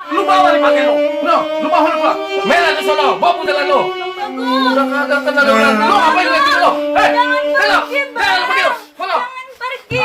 Lu bawa nih pakai lu. Lu bawa lu pulang. Merah di sono, bawa pundalan lu. Udah kagak kenal lu. Lu ngapain lagi lu? Hei, jangan pergi lu. Sono. Pergi.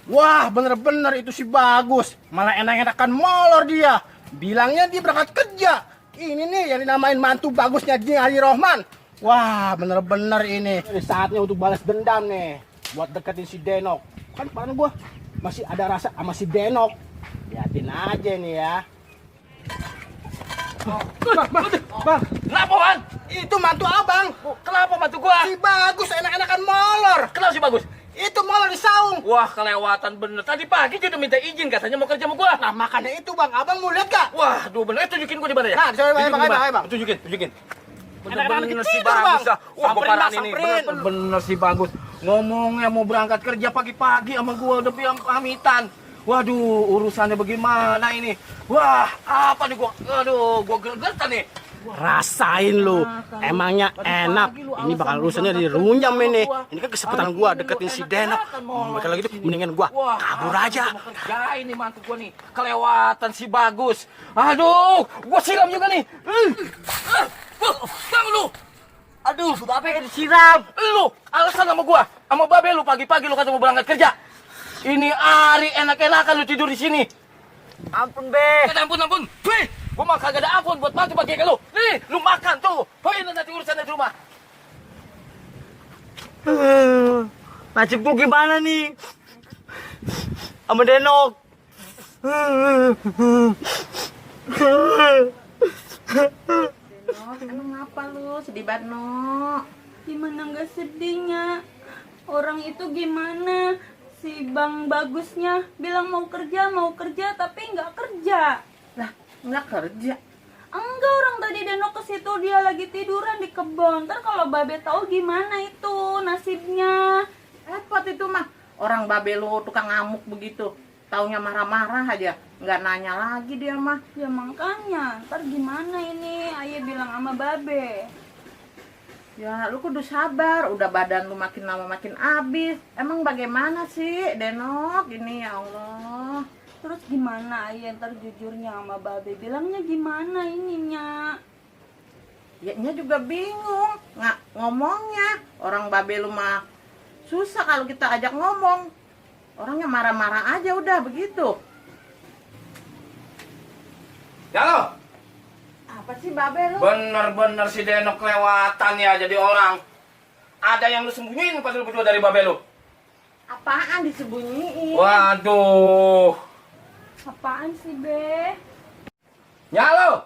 Wah, bener-bener itu si bagus. Malah enak-enakan molor dia. Bilangnya dia berangkat kerja. Ini nih yang dinamain mantu bagusnya Jing Ali Rohman. Wah, bener-bener ini. Ini saatnya untuk balas dendam nih. Buat deketin si Denok. Kan pan gua masih ada rasa sama si Denok. Liatin aja nih ya. Bang, Kenapa, Wan? itu mantu abang. Kenapa mantu gua? Si bagus enak-enakan molor. Kenapa sih bagus? Itu molor di saung. Wah, kelewatan bener. Tadi pagi dia udah minta izin katanya mau kerja sama gua. Nah, makanya itu bang, abang mau lihat gak? Wah, aduh bener. Tunjukin gua di mana ya? Nah, coba Tunjukin bang, di mana? bang. Tunjukin. Anak-anak Bener-bener kecil si tuh, bagus Bang. dah. Wah, gua Samperin, parahan Bang, ini. samperin. Bener-bener si bagus. Ngomongnya mau berangkat kerja pagi-pagi sama gua udah bilang pamitan. Waduh, urusannya bagaimana ini? Wah, apa nih gua? Aduh, gua gergetan nih. Rasain lu, emangnya enak. Ini bakal urusannya dirunjam ini. Ini kan kesempatan gua deketin si Denok. Bakal lagi tuh, mendingan gua kabur aja. Ya ini mantu gua nih, kelewatan si bagus. Aduh, gua siram juga nih. Bang lu. Aduh, babe kan disiram. Lu, alasan sama gua, sama babe lu pagi-pagi lu kata mau berangkat kerja. Ini hari enak-enakan lu tidur di sini. Ampun, Be. Ampun. Wih, gua mah kagak ada ampun buat mantu bagi lu. Nih, lu makan tuh. Poin nanti urusan di rumah. Nasib gua gimana nih? Sama Denok. Denok, emang apa lu? Sedih banget, No. Gimana nggak sedihnya? Orang itu gimana? Si Bang Bagusnya bilang mau kerja, tapi nggak kerja. Lah, nggak kerja. Enggak, orang tadi Denok ke situ dia lagi tiduran di kebun. Ntar kalau Babe tahu gimana itu nasibnya. Repot itu mah. Orang babe lu tukang ngamuk begitu. Taunya marah-marah aja. Nggak nanya lagi dia mah. Ya makanya, ntar gimana ini? Ayah bilang sama Babe. Ya, lu kudu sabar. Udah badan lu makin lama makin habis. Emang bagaimana sih, Denok? Ini ya Allah. Terus gimana ayah ntar jujurnya sama Babe? Bilangnya gimana ininya? Ya, nya juga bingung. Nggak ngomongnya. Orang babe lu mah susah kalau kita ajak ngomong. Orangnya marah-marah aja udah begitu. Ya lo, Apa sih babe lu? bener-bener si Denok kelewatan ya jadi orang. Ada yang lu sembunyiin pas lu berdua dari babe lu. Apaan disembunyiin? Waduh. Apaan sih, Be? Ya lo,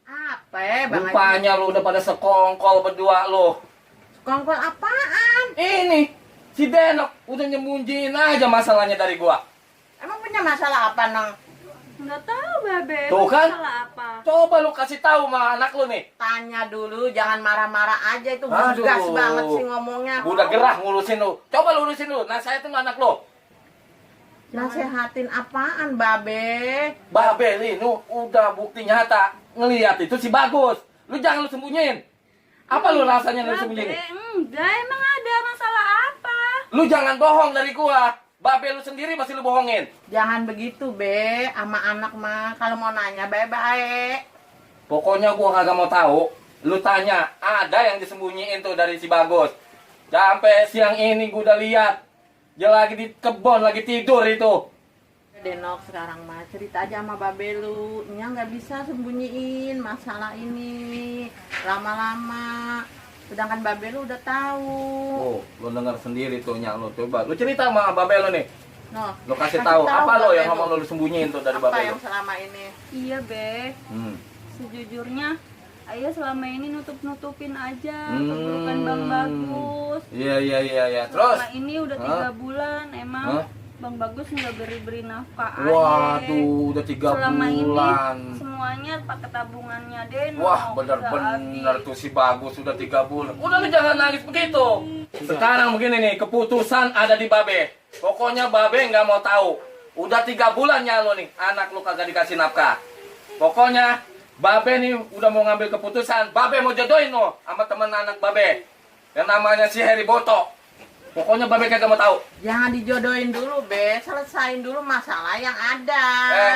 Apa Bang Haji? rupanya lu udah pada sekongkol berdua lu. Kongkol apaan? Ini si Denok udah nyembunyiin aja masalahnya dari gua. Emang punya masalah apa, Nong? Nggak tahu, Babe. Tuh kan? Masalah apa? Coba lu kasih tahu sama anak lu nih. Tanya dulu, jangan marah-marah aja. Itu Aduh. gas banget sih ngomongnya. Gua udah gerah ngurusin lu. Coba lu urusin lu. Nah, saya tuh anak lu. Nasehatin apaan, babe? Babe nih, nu udah bukti nyata ngelihat itu si bagus. Lu jangan lu sembunyiin. Apa lu rasanya lu sembunyiin? Enggak, emang ada masalah apa? Lu jangan bohong dari gua. Babe lu sendiri masih lu bohongin. Jangan begitu, Be. Sama anak mah. Kalau mau nanya, baik-baik. Pokoknya gua kagak mau tahu. Lu tanya, ada yang disembunyiin tuh dari si bagus. Sampai siang ini gua udah lihat. Dia lagi di kebon, lagi tidur itu. Denok sekarang mah cerita aja sama babe lu. Nya nggak bisa sembunyiin masalah ini. Lama-lama. Sedangkan babe lu udah tahu. Oh, lu dengar sendiri tuh nyak lu. Coba lu cerita sama babe lu nih. Noh, Lu kasih tahu apa lo babe yang ngomong lu sembunyiin tuh dari apa babe lu. yang selama ini? Iya, Be. Hmm. Sejujurnya, ayah selama ini nutup-nutupin aja keburukan Bang Bagus. Iya. Terus? Selama ini udah 3 bulan, emang Hah? Bang Bagus nggak beri nafkah Aye. Waduh, udah 3 Selama bulan. ini semuanya pakai tabungannya Denok. Wah, udah benar-benar habis. tuh si Bagus udah 3 bulan. Udah lu jangan nangis begitu. Sekarang begini nih, keputusan ada di Babe. Pokoknya Babe nggak mau tahu. Udah 3 bulannya lo nih, anak lu kagak dikasih nafkah. Pokoknya Babe nih udah mau ngambil keputusan. Babe mau jodohin lo sama temen anak Babe. Yang namanya si Heri Boto. Pokoknya Babe kagak mau tahu. Jangan dijodohin dulu, Be. Selesain dulu masalah yang ada.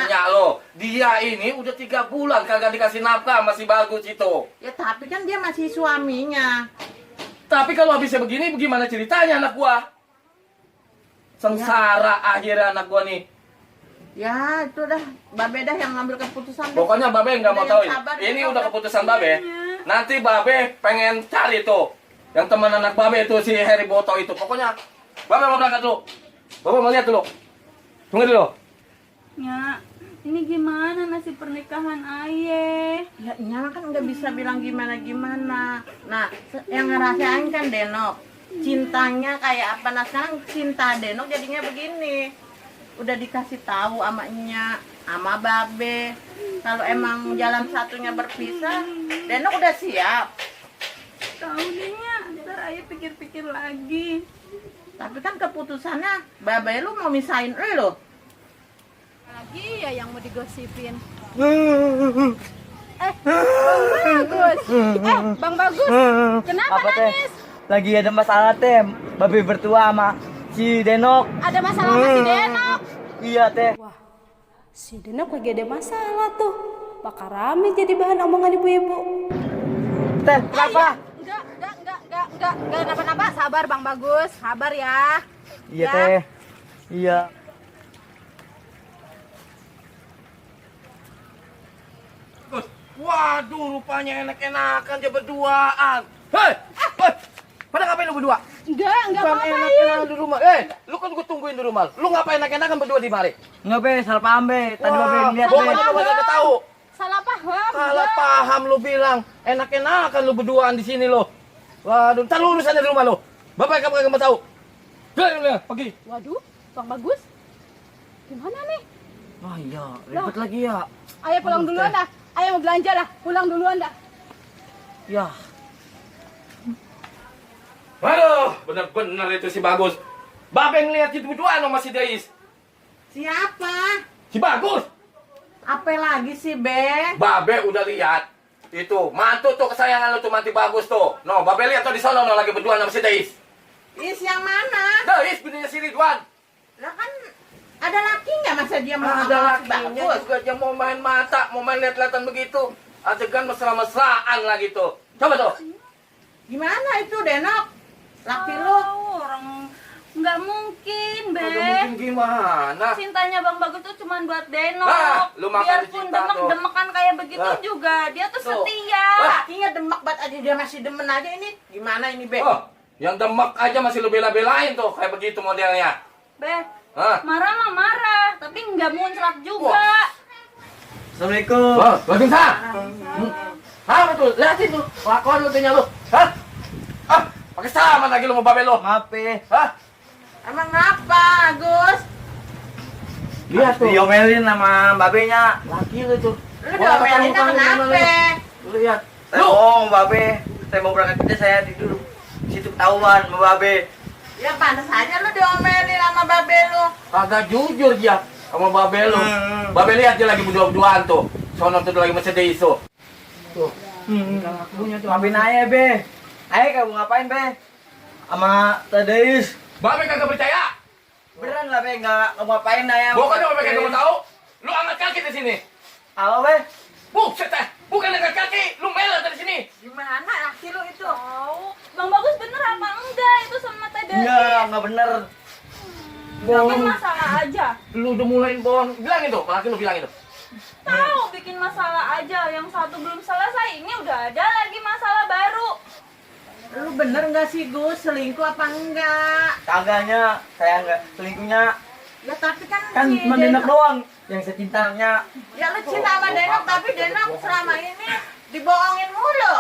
Nyak lo, dia ini udah 3 bulan kagak dikasih nafkah, masih Bagus itu. Ya tapi kan dia masih suaminya. Tapi kalau habisnya begini, bagaimana ceritanya anak gua? Sengsara akhirnya anak gua nih. Ya itu dah, Babe dah yang ngambil keputusan. Be. Pokoknya Babe nggak mau Udah tahu yang sabar, ini ya, udah Babe. keputusan Babe. Nanti Babe pengen cari tuh yang teman anak Babe itu si Heri Boto itu. Pokoknya Babe mau berangkat dulu. Babe mau lihat dulu. Tunggu dulu. Ya, ini gimana nasib pernikahan Aye? Ya Nya kan nggak bisa bilang gimana-gimana. Nah, yang ngerasain kan Denok. Cintanya kayak apa? Nah sekarang cinta Denok jadinya begini. Udah dikasih tahu sama Nya, sama Babe. Kalau emang jalan satunya berpisah, Denok udah siap. Tahu deh Nya, ntar Aye pikir-pikir lagi. Tapi kan keputusannya Babe lu mau misahin lu. Lagi ya yang mau digosipin. Bang Bagus. Kenapa Apa teh? nangis? Lagi ada masalah teh. Babe bertua sama si Denok. Ada masalah sama si Denok. Iya teh. Wah, si Denok lagi ada masalah tuh. Bakal rame jadi bahan omongan ibu-ibu. Teh, kenapa? Enggak kenapa-napa. Sabar Bang Bagus, sabar ya. Iya Ya. teh. Iya. Waduh, rupanya enak-enakan dia berduaan. Hei, pada ngapain lu berdua? Enggak Bukan ngapain. enak-enakan di rumah. Lu kan gue tungguin di rumah. Lu ngapain enak-enakan berdua di mari? Enggak be, salah paham be. Tadi Babe ngeliat be. Pokoknya lu kagak tahu. Salah paham. Salah paham lu bilang. Enak-enakan lu berduaan di sini lo. Waduh, ntar lu urusannya di rumah lo. Bapak kamu kagak mau tahu. Pergi. Waduh, Bang Bagus. Gimana nih? Wah iya, ribet lagi ya. Ayo pulang duluan dah. Ayo mau belanja dah. Pulang duluan dah. Ya. Waduh, bener-bener itu si Bagus. Babe ngeliat itu berduaan sama si Deis. Siapa? Si Bagus. Apa lagi sih, Be? Babe udah lihat. Itu, mantu tuh kesayangan lu tuh mantu Bagus tuh. No, Babe lihat tuh di sono no, lagi berduaan sama si Deis. Is yang mana? Deis bininya si Ridwan. Lah kan ada laki nggak masa dia mau Ada sama si lakinya Bagus? juga dia mau main mata, mau main lihat-lihatan begitu. Adegan mesra-mesraan lah gitu. Coba tuh. Gimana itu Denok? Laki lu? Tahu, orang nggak mungkin, Be. Kagak mungkin gimana? Cintanya Bang Bagus tuh cuma buat Denok. Ah, lu makan Biarpun cinta tuh. demek-demekan kayak begitu Ah. juga, dia tuh Tuh. setia. Lakinya demek banget aja dia masih demen aja ini. Gimana ini, Be? Oh, yang demek aja masih lu bela-belain tuh kayak begitu modelnya. Be, Hah? marah mah marah, tapi nggak muncrat juga. Assalamualaikum. Oh, Waalaikumsalam. Apa tuh? Lihatin tuh, lakuan lu tuhnya lu. Hah? Ah, pakai sama lagi lu mau Babe lu. Maaf be. Hah? Emang apa, Gus? Lihat tuh. Diomelin sama babenya. Laki lu tuh. Lu diomelinnya kenapa? Lu lihat. Saya bohong Babe. Saya mau berangkat kerja saya tidur. Di situ ketahuan sama Babe. Ya pantas aja lu diomelin sama Babe lu. Kagak jujur dia sama Babe lu. Babe lihat dia lagi berdua-duaan tuh. Sono tuh lagi masih Deis tuh. Tuh. Maafin aja be. Ayo kamu ngapain be? Sama Tadis. Babe kagak percaya. Beneran lah be, nggak kamu ngapain aja? Pokoknya Babe kagak mau tahu. Lu angkat kaki di sini. Apa be? Buset teh. Bukan angkat kaki, lu melet dari sini. Gimana laki lu itu? Tahu, Bang Bagus bener apa enggak itu sama Teh Nggak bener. Bikin masalah aja. Lu udah mulai bohong. Bilangin tuh, laki lu bilangin tuh. Tahu bikin masalah aja, yang satu belum selesai, ini udah ada lagi masalah baru. Lu bener nggak sih, Gus? Selingkuh apa enggak? Kagaknya, saya nggak selingkuhnya. Ya tapi kan Kan si cuma Denok doang yang saya cintanya. Ya lu cinta sama Denok, tapi Denok selama ini dibohongin mulu.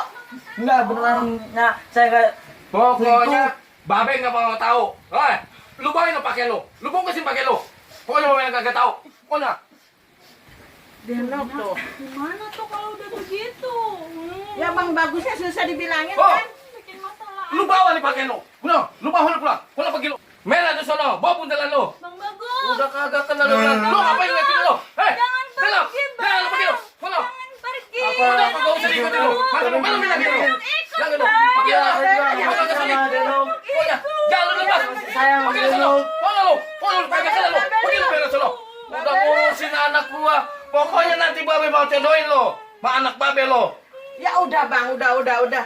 Enggak benerannya saya nggak Pokoknya Babe nggak mau tahu. Hei, lubahin ang pakai lo. Lubong kasi pakai lo. Pokoknya mau yang kagak tahu. Pokoknya. Denok tuh. Gimana tuh kalau udah begitu? Ya Bang Bagusnya susah dibilangin Oh. kan. Bikin masalah. Lu bawa nih pakai lo. Udah, lu bawa pulang. Pulang pergi lo. Merah tuh sono, bawa puntelan lo. Bang Bagus. Udah kagak kenal lo. Lu ngapain ngeliatin lo? Hei, Jangan Denok. pergi, Bang. Jangan lu pergi lo. Sono. Jangan pergi. Udah, apa gak usah diikutin lo. Mana minta gitu. Jangan lo. Pergi lo. Jangan ke sini. Pokoknya, jangan lu lepas. Sayang, Pergi lo sono. Denok. Pokoknya lo. Pokoknya lu kagak kenal lo. Pergi lo merah sono. Udah ngurusin anak gua. Pokoknya nanti babe mau jodohin lo. Ma anak babe lo. Ya udah Bang, udah. Udah.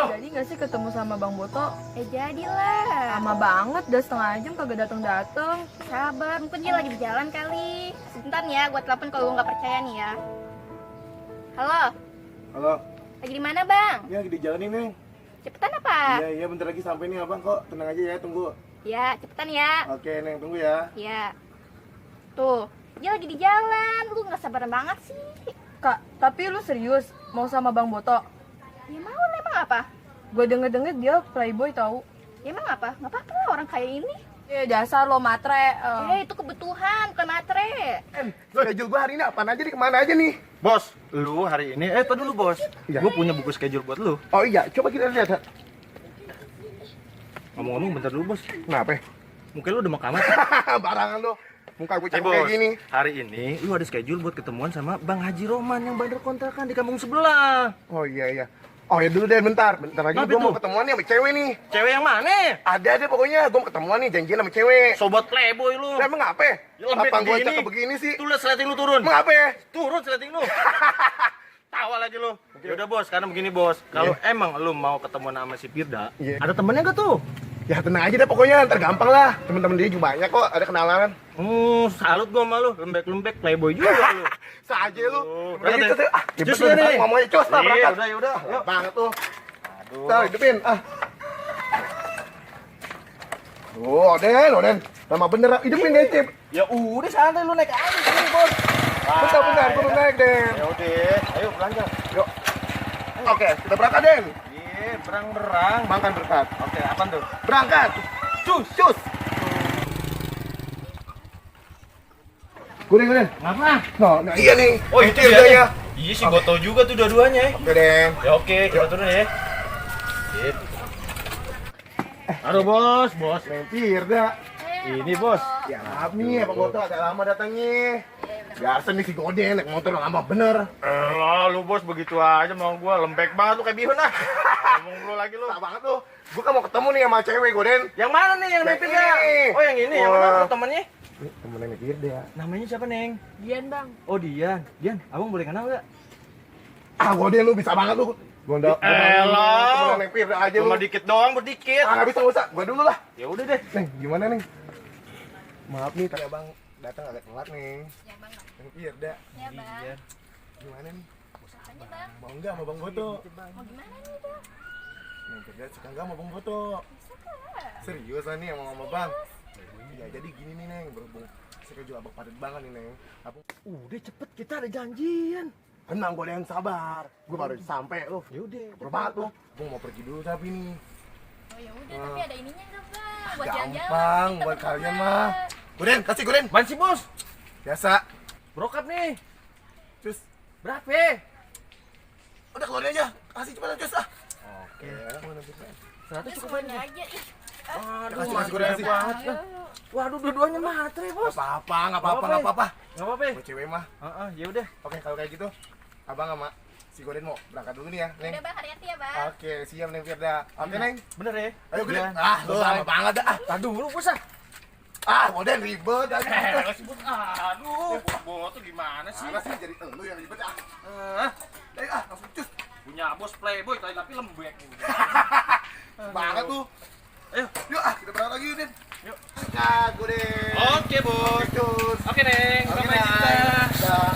Jadi gak sih ketemu sama Bang Boto? Jadilah. Lama banget, udah setengah jam kagak datang-datang. Sabar, mungkin dia lagi di jalan kali. Sebentar nih ya, gua telepon kalau gua nggak percaya nih ya. Halo, Halo, lagi di mana bang? ya lagi di jalan ini, Neng. Cepetan apa? Iya, bentar lagi sampai nih abang kok. Tenang aja ya, tunggu. Ya, cepetan ya. Oke, Neng, tunggu ya. Ya. Tuh, dia lagi di jalan. Lu nggak sabaran banget sih. Kak, tapi lu serius mau sama Bang Boto? Ya mau lah, emang apa? Gue denger-denger dia playboy tahu. Ya emang apa? Nggak apa-apa lah orang kayak ini. Ya dasar lo matre. Itu kebutuhan, bukan matre. Schedule gua hari ini apaan aja nih, kemana aja nih? Bos, lu hari ini, tadi dulu bos, Iya. gue punya buku schedule buat lu. Oh iya, coba kita lihat. Ngomong-ngomong bentar dulu bos, Kenapa? mungkin lu udah mau kamat. Barangan lo. Muka gue Eh, cakep kayak gini. hari ini lu ada schedule buat ketemuan sama Bang Haji Roman yang bandar kontrakan di kampung sebelah. Oh iya. Oh ya dulu deh, bentar lagi Kenapa gue mau itu? ketemuan nih sama cewek nih. Cewek yang mana? Ada pokoknya, gue mau ketemuan nih, janjian sama cewek. Sobat playboy lu. Lah emang apa? Ya, lembek Apa gue begini. cakep begini sih? Tuh liat sleting lu turun. Emang apa? Turun sleting lu. Tawa lagi lu. Ya udah bos, sekarang begini bos. Kalau emang lu mau ketemuan sama si Firda, Iya. ada temennya gak tuh? Ya tenang aja deh pokoknya, ntar gampang lah. Temen-temen dia juga banyak kok, ada kenalan. Salut gua sama lu, lembek-lembek playboy juga lu. Saja lu. Berangkat Udah gitu ya? tuh. Cus ya nih. Ngomongnya cus lah, Iya, berangkat. udah, yaudah. Yuk. Banget tuh. Aduh. Ntar hidupin. Oden. Lama bener, hidupin deh, Cip. Ya udah santai lu naik aja sini bos. Bentar, gue naik, Den. Ya udah, ayo belanja. Yuk. Oke, kita berangkat, Den. Iya, berang-berang. Makan berangkat. Oke, apaan tuh? Berangkat. Cus. Gue Den. Ngapa? Nah, iya nih. Oh, itu dia dia ya. Iya sih, gua tau juga tuh dua-duanya. Oke, Den. Ya oke, kita turun ya. Sip. Halo bos. Neng Firda. Ini bos. Ya maaf nih, Pak Boto agak lama datangnya. Biasa nih si Goden naik motor lama bener. Lu bos begitu aja mau gua lembek banget lu kayak bihun ah. Ngomong lu lagi lu. Tak banget tuh. Gue kan mau ketemu nih sama cewek Goden. Yang mana nih yang Yang nempel ini. Oh, yang ini. Yang mana Wah. temennya? Temennya Neng Firda. Namanya siapa, Neng? Dian Bang. Oh, Dian. Dian, abang boleh kenal nggak? Ah Goden lu bisa banget lu. Gondok. Elah. Temen Neng Firda aja lu. Cuma dikit doang, berdikit. Ah nggak bisa, nggak usah. Gue dulu lah. Ya udah deh. Neng, gimana Neng? Maaf nih, tadi abang datang agak telat Neng. Ya bang. Neng Firda. Ya bang. Gimana nih? Apanya bang? Mau nggak sama Bang Boto? Mau gimana nih bang? Neng Firda suka nggak sama Bang Boto? Serius lah nih sama Bang? Ya jadi gini nih Neng, berhubung schedule abang padat banget nih Neng. Abang Udah cepet, kita ada janjian. tenang, gue yang sabar. Gue baru sampai loh. Yaudah, Baru banget tuh. Gue mau pergi dulu tapi nih. Oh ya udah, tapi ada ininya nggak bang? Buat jalan-jalan. Gampang Kita buat berdua. kalian mah. Goden, kasih Goden. Man sih bos, Biasa. brokap nih. Cus. Berapa? Udah keluarin aja. Kasih cepetan Cus ah. Oke. Mana bisa? 100 Udah cukup semuanya aja. aja. Ih, Kasih Goden kasih. banget. Waduh, dua-duanya matre Gak bos. apa-apa, gak apa-apa, Apa-apa. gak apa-apa. Nggak apa-apa. Gue cewek mah. Ya udah. Oke, kalau kayak gitu, abang sama si Goden mau berangkat dulu nih ya, Neng. udah bang, hati-hati ya bang. Oke, siap Neng Firda. Oke, Neng. Bener ya? Ayo Goden. Iya. Ah, lu lama banget dah. Aduh, lu bos ah. Ah, Goden ribet aja. Aduh, bos tuh gimana sih? Mana sih jadi lu yang ribet ah. Ah, Langsung cus. punya bos playboy tapi lembek. Banget tuh. Ayo. Yuk kita berangkat lagi, Goden. Yuk. Nah, Goden. Oke, bos. Cus. Oke, Neng. Oke, Sampai Neng. jumpa. Dah.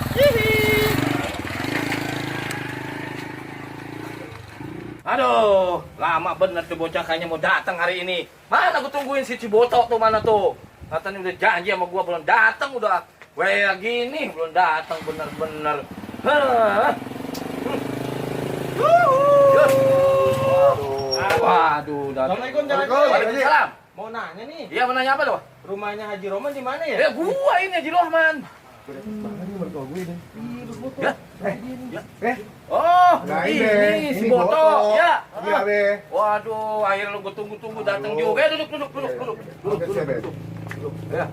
Aduh, lama bener tuh bocah kayaknya mau datang hari ini. Mana gue tungguin si Cibotok tuh mana tuh? Katanya udah janji sama gua belum datang udah. Kayak gini belum datang bener-bener. Hah. Waduh, datang. Assalamualaikum, Waalaikumsalam. Waalaikumsalam. mau nanya nih. Iya, mau nanya apa lo? Rumahnya Haji Roman di mana ya? Gua ini Haji Rohman. Ya? Be. Oh, Nah, ini si ini Boto. Boto. Ya. Iya, Be. Waduh, akhirnya lu gue tunggu-tunggu datang juga. Duduk. Ya.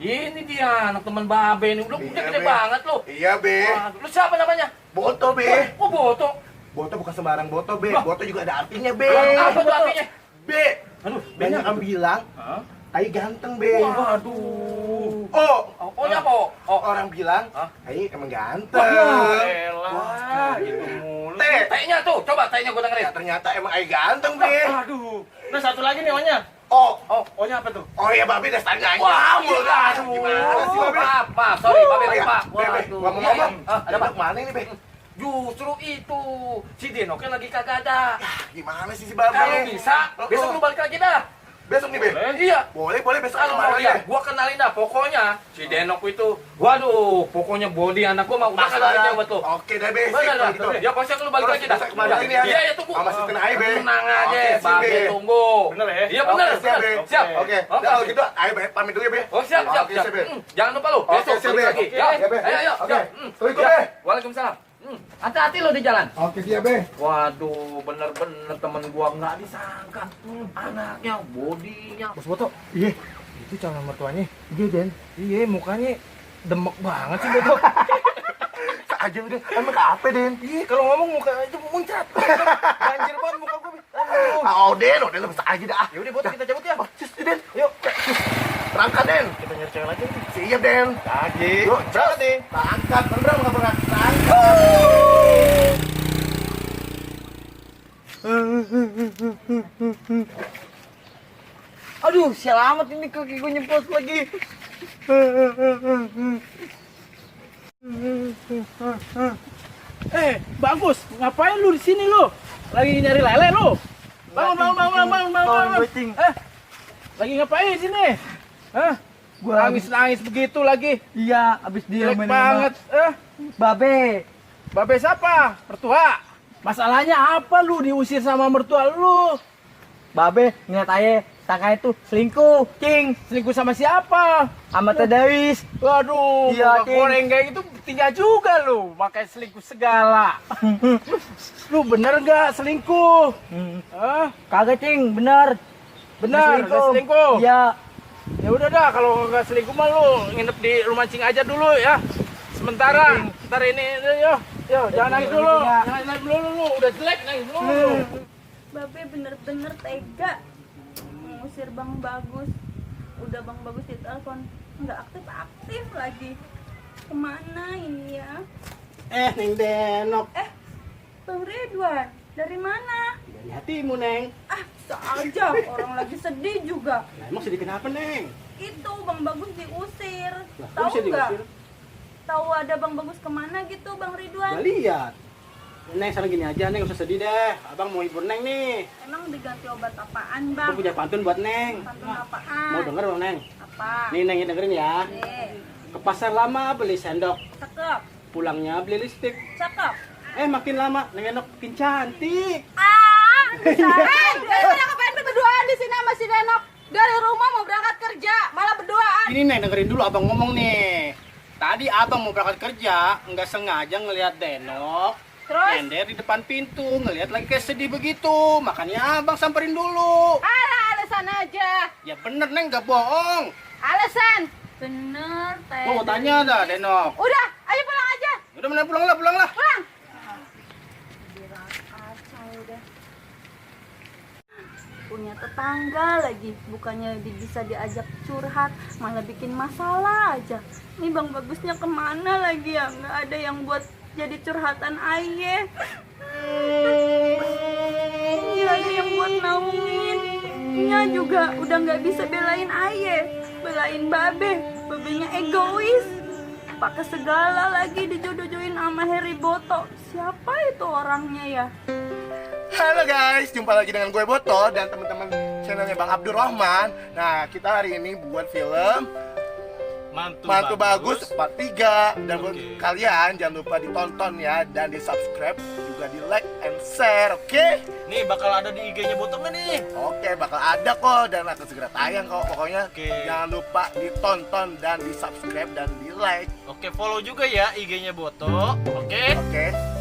Ini dia anak teman Babe ini. Udah gede Be. banget lu. Iya, Be. Waduh, lu siapa namanya? Boto, Be. Oh, Boto. Boto bukan sembarang Boto, Be. Loh. Boto juga ada artinya, Be. Apa tuh artinya? Be. Aduh, Banyak yang bilang, Hah? Ai ganteng, Be. Waduh. Oh, Oh, apa? Oh, orang bilang, Hah? Ai emang ganteng. Elah, gitu mulu. Teh. Tehnya tuh, coba tehnya gue dengerin. Ya, ternyata emang Ai ganteng, Be. Aduh. Nah, satu lagi nih ohnya. Oh, Ohnya apa tuh? oh ya Babe udah tanya. Wah, Gimana sih, Babe? Maaf, sorry, Babe Oh, ya. lupa. Be, Be, Waduh. ngomong-ngomong, Ada apa? mana ini, Be? Justru itu, si Deno kan lagi kagak ada. Gimana sih si Babe? Kalau bisa, Oh, besok oh. lu balik lagi dah. Besok nih, Be? Iya. Boleh besok Kalau kemana mau ya? ya, gua kenalin dah. Pokoknya si Denok itu, waduh, pokoknya body anak gua mah udah kenalin aja buat lu. Oke deh, Be. Bener dah. Gitu. Ya pasti lu balik lagi dah. Besok kemana ini ya? Iya, ya tunggu. Sama si Tenai, Be. Tenang aja, Oke, sip, Babe Be. tunggu. Bener ya? Iya bener, Oke, siap, Be. bener. Siap. Oke. Nah, kalau gitu, ayo Be, pamit dulu ya, Be. Oh siap. Oke, siap, Be. Jangan lupa lu, Oke, besok siap, balik Be. lagi. Oke, Ya, siap, Be. ayo. Oke. Assalamualaikum, Ya. Be. Waalaikumsalam. Hati-hati lo di jalan. Oke, siap, Be. Waduh, bener-bener temen gua nggak disangka. Anaknya, bodinya. Bos Boto. Iya. Itu calon mertuanya. Iya, Den. Iya, mukanya demek banget sih Boto. Aja udah, emang apa, Den? Iya, kalau ngomong muka itu muncrat. Banjir banget muka gue. Oh, Den, lu bisa aja dah. Ya udah Boto, kita cabut ya. Oh, cus, Den. Yuk. Berangkat, Den. Kita nyari cewek lagi. Siap, Den. Lagi. Yuk, Berangkat nih. Berangkat, berangkat. Aduh, selamat ini kaki gue nyempos lagi. Bagus. Ngapain lu di sini lu? Lagi nyari lele lu? Bangun. Lagi ngapain di sini? Hah? Gua Nangis begitu lagi. Iya, abis dia Jelek banget. Babe. Babe siapa? Mertua. Masalahnya apa lu diusir sama mertua lu? Babe, ngeliat aja, sangka itu selingkuh, Cing. Selingkuh sama siapa? Sama Teh Dawis. Waduh, Iya, muka Cing. goreng kayak gitu tinggal juga lu, pakai selingkuh segala. Lu bener nggak selingkuh? Hah? Kagak, Cing, bener. Bener, nggak selingkuh? Iya. Ya udah dah, kalau nggak selingkuh mah lu nginep di rumah Cing aja dulu ya. Sementara, ntar ini, yo, jangan nangis dulu. Jangan nangis dulu, lu udah jelek nangis dulu. Babe bener-bener tega mengusir Bang Bagus. Udah Bang Bagus ditelepon nggak aktif lagi. Kemana ini ya? Neng Denok, Bang Ridwan, dari mana? dari hatimu Neng. Ah, bisa aja, orang lagi sedih juga. Nah, emang sedih kenapa Neng? Itu Bang Bagus diusir. Lah, kok Tahu bisa nggak? diusir? Tahu ada Bang Bagus kemana gitu, Bang Ridwan? Gak lihat. Neng, sekarang gini aja, Neng, gak usah sedih deh. Abang mau hibur Neng nih. Emang diganti obat apaan, Aku Bang? punya pantun buat Neng. Pantun apaan? Mau denger dong, Neng? Apa? Nih, Neng, dengerin ya. Ke pasar lama beli sendok, Cakep, pulangnya beli lipstik. cakep. Makin lama, Neng Enok makin cantik. Bisa. Daripada ngapain berduaan di sini sama si Denok? Dari rumah mau berangkat kerja, malah berduaan. Ini Neng, dengerin dulu abang ngomong nih. Tadi abang mau berangkat kerja, nggak sengaja ngelihat Denok. Terus? Nyender di depan pintu, ngelihat lagi kayak sedih begitu. Makanya abang samperin dulu. Alah, alasan aja. Ya bener Neng, nggak bohong. Alasan. Bener, Teh. Gua mau tanya dah, Denok. Udah, ayo pulang aja. Udah bener, pulang lah. Pulang. Punya tetangga lagi, bukannya bisa diajak curhat, malah bikin masalah aja. Ini Bang Bagusnya kemana lagi ya? Nggak ada yang buat jadi curhatan Aye. Nggak ada yang buat naungin. Nya juga udah nggak bisa belain Aye, belain Babenya egois. Pakai segala lagi dijodoh-jodohin sama Harry Boto. Siapa itu orangnya ya? Halo guys, jumpa lagi dengan gue Boto dan teman-teman channelnya Bang Abdurrahman. Nah, kita hari ini buat film Mantu bagus part 3. Dan buat kalian jangan lupa ditonton ya, dan di subscribe juga, di like and share. Oke? Nih bakal ada di IG-nya Boto nggak nih? Oke, bakal ada kok dan akan segera tayang kok. Pokoknya Oke. jangan lupa ditonton dan di subscribe dan di like. Oke, follow juga ya IG-nya Boto. Oke. Oke.